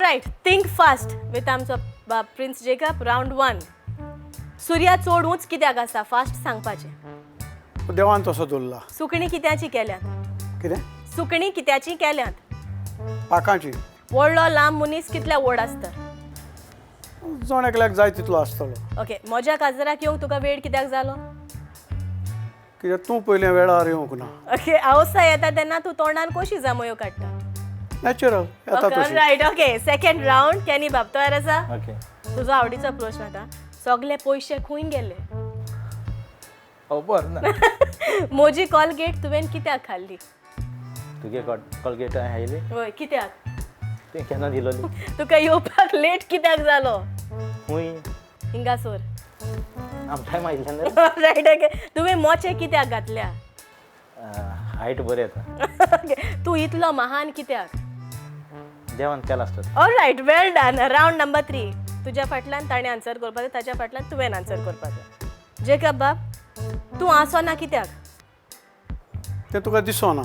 Alright, think fast with आमचो बाब prince Jacob. Round one. सुर्या चड ऊंच कित्याक आसा? फास्ट सांगपाचें. देवान तसो दवरला. सुकणीं कित्याची केल्यांत? कितें? सुकणीं कित्याची केल्यांत? पाकांची. व्हडलो लांब मनीस कितल्या व्हड आसता? जण एकल्याक जाय तितलो आसतलो. ओके, म्हज्या काजराक येवंक तुका वेळ कित्याक जालो? कित्याक तूं पयलें वेळार येवंक ना. ओके, आवसा येता तेन्ना तूं तोंडान कशी जांबयो काडटा? नॅचरल येता तशी. Right, okay, second round. Kenny बाब, तयार आसा? ओके. तुजो आवडीचो प्रश्न आतां. सगळे पयशे खंय गेले? खबर ना. म्हजी कॉलगेट तुवें कित्याक खाल्ली? तुगे कॉलगेट हांवें हायली? वय, कित्याक? तुवें केन्ना दिलोली? तुका येवपाक लेट कित्याक जालो? खूंय? हिंगासोर. आमकांय मागलें न्हू. रायट, ओके, तुवें मोचे कित्याक घातल्या? हायट बरी येता. ओके, तूं इतलो महान कित्याक? देवान केलां आसता. Alright, well done. Round number three. तुज्या फाटल्यान ताणें आन्सर करपाचें, ताच्या फाटल्यान तुवें आन्सर करपाचें. जेकब बाब, तूं आसना कित्याक? तें तुका दिसना.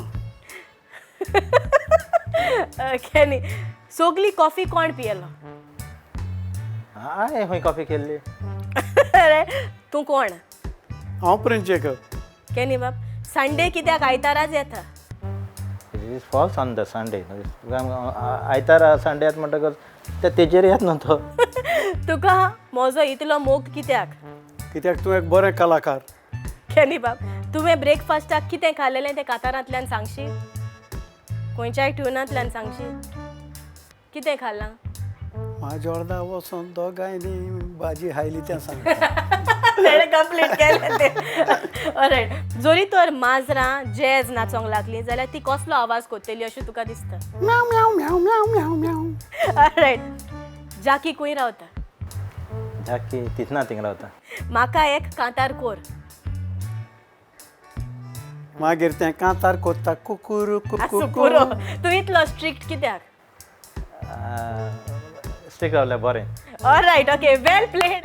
केनी, सगली कॉफी कोण पियेलो? हांवें खंय कॉफी केल्ली? अरे, तूं कोण? हांव प्रिन्स जेकब. केनी बाब, संडे कित्याक आयताराच येता? It is falls on the Sunday. आयतारा संडे येता म्हणटकच ते तेजेर येत न्हू तो. तुका म्हजो इतलो मोग कित्याक? कित्याक तूं एक बरें कलाकार. केनी बाब, तुवें ब्रेकफास्टाक कितें खालेलें तें कातारांतल्यान सांगशी? खंयच्याय ट्युनांतल्यान सांगशी? कितें खालां? माजोर्दा वचोन दोगांयनी भाजी खायली तें सांग. तेणें कंप्लीट केलें तें. ऑलरायट, जरी तर माजरां जॅज नाचोंक लागलीं जाल्यार ती कसलो आवाज कोत्तली अशें तुका दिसता? म्याव म्याव म्याव म्याव म्याव म्याव. ऑलरायट, जाकी खंय रावता? जाकी तितना थिंग रावता. म्हाका एक कांतार कोर. मागीर तें कांतार कोत्ता कुकुरू आसूं, कुकू. पुरो. तूं इतलो स्ट्रिक्ट कित्याक? स्ट्रीक रावल्यार बरें. Alright, okay, well played.